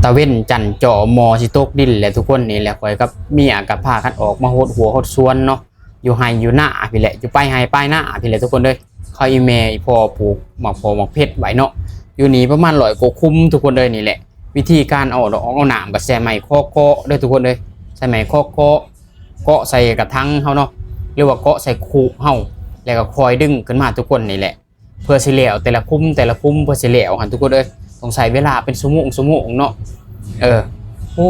ຕາເວັນຈັນເຈາະໝໍ້ຊິຕົກດິນແຫຼະທຸກຄົນ. ນີ້ແຫຼະ ຂ້ອຍກັບເມຍກໍພາກັນອອກມາຫົດຫົວຫົດສວນເນາະ ຢູ່ໄຮ່ຢູ່ນາພີ້ແຫຼະ ຢູ່ປາຍໄຮ່ປາຍນາພີ້ແຫຼະທຸກຄົນເອີຍ. ຂ້ອຍອີ່ແມ່ອີ່ພໍ່ປູກໝາກເຜາະໝາກເຜັດໄວ້ເນາະ ຢູ່ນີ້ປະມານຮ້ອຍກວ່າຄຸ້ມທຸກຄົນເອີຍ. ນີ້ແຫຼະ ວິທີການເອົາດອກເອົານ້ຳ ກໍໃຊ້ໄມ້ເຄາະເກາະເດີທຸກຄົນເອີຍ. ໃຊ້ໄມ້ເຄາະເກາະ ເກາະໃສ່ກະຖັງເຮົາເນາະ ຫຼືວ່າເກາະໃສ່ຄຸເຮົາ ແລ້ວກໍຄ່ອຍດຶງຂຶ້ນມາທຸກຄົນ. ນີ້ແຫຼະ ເພື່ອຊິແລ້ວແຕ່ລະຄຸ້ມແຕ່ລະຄຸ້ມ ເພື່ອຊິແລ້ວຫັ້ນທຸກຄົນເອີຍ ຕ້ອງໃຊ້ເວລາເປັນຊົ່ວໂມງຊົ່ວໂມງເນາະ. ເອີ ໂອ້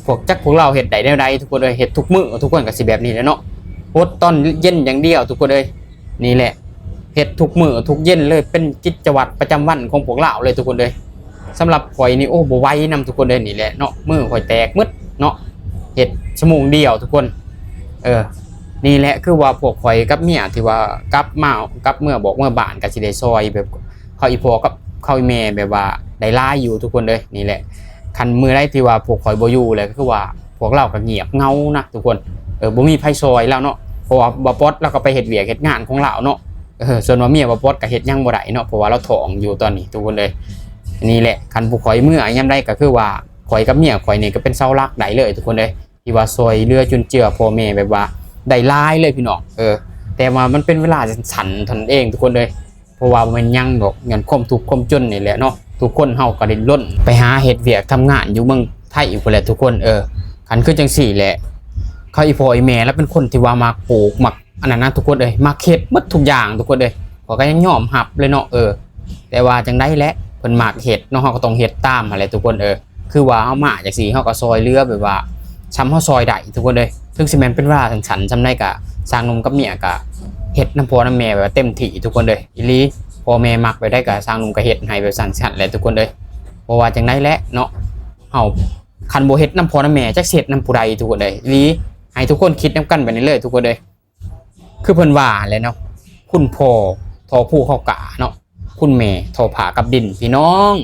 ພວກ ຈັກພວກລາວເຮັດໄດ້ແນວໃດທຸກຄົນເອີຍ. ເຮັດທຸກມື້ທຸກຄົນກໍຊິແບບນີ້ແຫຼະເນາະ ຫົດຕອນເຢັນຢ່າງດຽວທຸກຄົນເອີຍ. ນີ້ແຫຼະ ເຮັດທຸກມື້ທຸກເຢັນເລີຍ ເປັນກິດຈະວັດປະຈຳວັນຂອງພວກລາວເລີຍທຸກຄົນເອີຍ. ສຳລັບຂ້ອຍນີ້ ໂອ້ ບໍ່ໄຫວນຳທຸກຄົນເອີຍ. ນີ້ແຫຼະເນາະ ມືຂ້ອຍແຕກໝົດເນາະ ເຮັດຊົ່ວໂມງດຽວທຸກຄົນ. ເອີ ນີ້ແຫຼະ ຄືວ່າພວກຂ້ອຍກັບເມຍທີ່ວ່າກັບມາ ກັບເມືອບອກເມືອບ້ານ ກໍຊິໄດ້ຊ່ອຍແບບເຂົາອີ່ພໍ່ກັບເຂົາອີ່ແມ່ ແບບວ່າໄດ້ຫຼາຍຢູ່ທຸກຄົນເອີຍ. ນີ້ແຫຼະ ຄັນມື້ໃດທີ່ວ່າພວກຂ້ອຍບໍ່ຢູ່ແລ້ວ ກໍຄືວ່າພວກລາວກໍງຽບເຫງົານະທຸກຄົນ. ເອີ ບໍ່ມີໃຜຊ່ອຍລາວເນາະ ເພາະວ່າບ່າວປອດລາວກໍໄປເຮັດວຽກເຮັດງານຂອງລາວເນາະ. ເອີ ສ່ວນວ່າເມຍບ່າວປອດກໍເຮັດຫຍັງບໍ່ໄດ້ເນາະ ເພາະວ່າລາວທ້ອງຢູ່ຕອນນີ້ທຸກຄົນເອີຍ. ນີ້ແຫຼະ ຄັນພວກຂ້ອຍເມືອຍາມໃດ ກໍຄືວ່າຂ້ອຍກັບເມຍຂ້ອຍນີ້ ກໍເປັນເສົາຫຼັກໄດ້ເລີຍທຸກຄົນເອີຍ ທີ່ວ່າຊ່ອຍເຫຼືອຈຸນເຈືອພໍ່ແມ່ ແບບວ່າໄດ້ຫຼາຍເລີຍພີ່ນ້ອງ. ເອີ ແຕ່ວ່າມັນເປັນເວລາສັ້ນໆເທົ່ານັ້ນເອງທຸກຄົນເອີຍ ເພາະວ່າບໍ່ແມ່ນຫຍັງດອກ ຍ້ອນຄວາມທຸກຄວາມຈົນນີ້ແຫຼະເນາະ. ທຸກຄົນເຮົາກໍດີ້ນລົນໄປຫາເຮັດວຽກທຳງານຢູ່ເມືອງໄທພຸ້ນແຫຼະທຸກຄົນ. ເອີ ຄັນຄືຈັ່ງຊີ້ແຫຼະ ເຂົາອີ່ພໍ່ອີ່ແມ່ລະເປັນຄົນທີ່ວ່າມັກປູກມັກອັນນັ້ນນະທຸກຄົນເອີຍ ມັກເຮັດໝົດທຸກຢ່າງທຸກຄົນເອີຍ. ຂ້ອຍກໍຍັງຍອມຮັບເລີຍເນາະ. ເອີ ແຕ່ວ່າຈັ່ງໃດແຫຼະ ເພິ່ນມັກເຮັດເນາະ ເຮົາກໍຕ້ອງເຮັດຕາມຫັ້ນແຫຼະທຸກຄົນເອີຍ. ຄືວ່າເຮົາມາຈັ່ງຊີ້ ເຮົາກໍຊ່ອຍເຫຼືອແບບວ່າຊ່ຳເຮົາຊ່ອຍໄດ້ທຸກຄົນເອີຍ. ເຖິງຊິແມ່ນເປັນເວລາສັ້ນໆສ່ຳໃດ ກໍຊ່າງໜຸ່ມກັບເມຍກໍເຮັດນຳພໍ່ນຳແມ່ແບບວ່າເຕັມທີ່ທຸກຄົນເອີຍ ອີ່ຫຼີ. ພໍ່ແມ່ມັກແບບໃດ ກໍຊ່າງໜຸ່ມກໍເຮັດໃຫ້ແບບຊັ້ນໆແຫຼະທຸກຄົນເອີຍ. ບໍ່ວ່າຈັ່ງໃດແຫຼະເນາະ ເຮົາຄັນບໍ່ເຮັດນຳພໍ່ນຳແມ່ ຈັກຊິເຮັດນຳຜູ້ໃດທຸກຄົນເອີຍ ອີ່ຫຼີ. ໃຫ້ທຸກຄົນຄິດນຳກັນແບບນີ້ເລີຍທຸກຄົນເອີຍ. ຄືເພິ່ນວ່າແຫຼະເນາະ ຄຸນພໍ່ທໍ່ພູເຂົາກາເນາະ ຄຸນແມ່ທໍ່ຜ້າກັບດິນ ພີ່ນ້ອງ.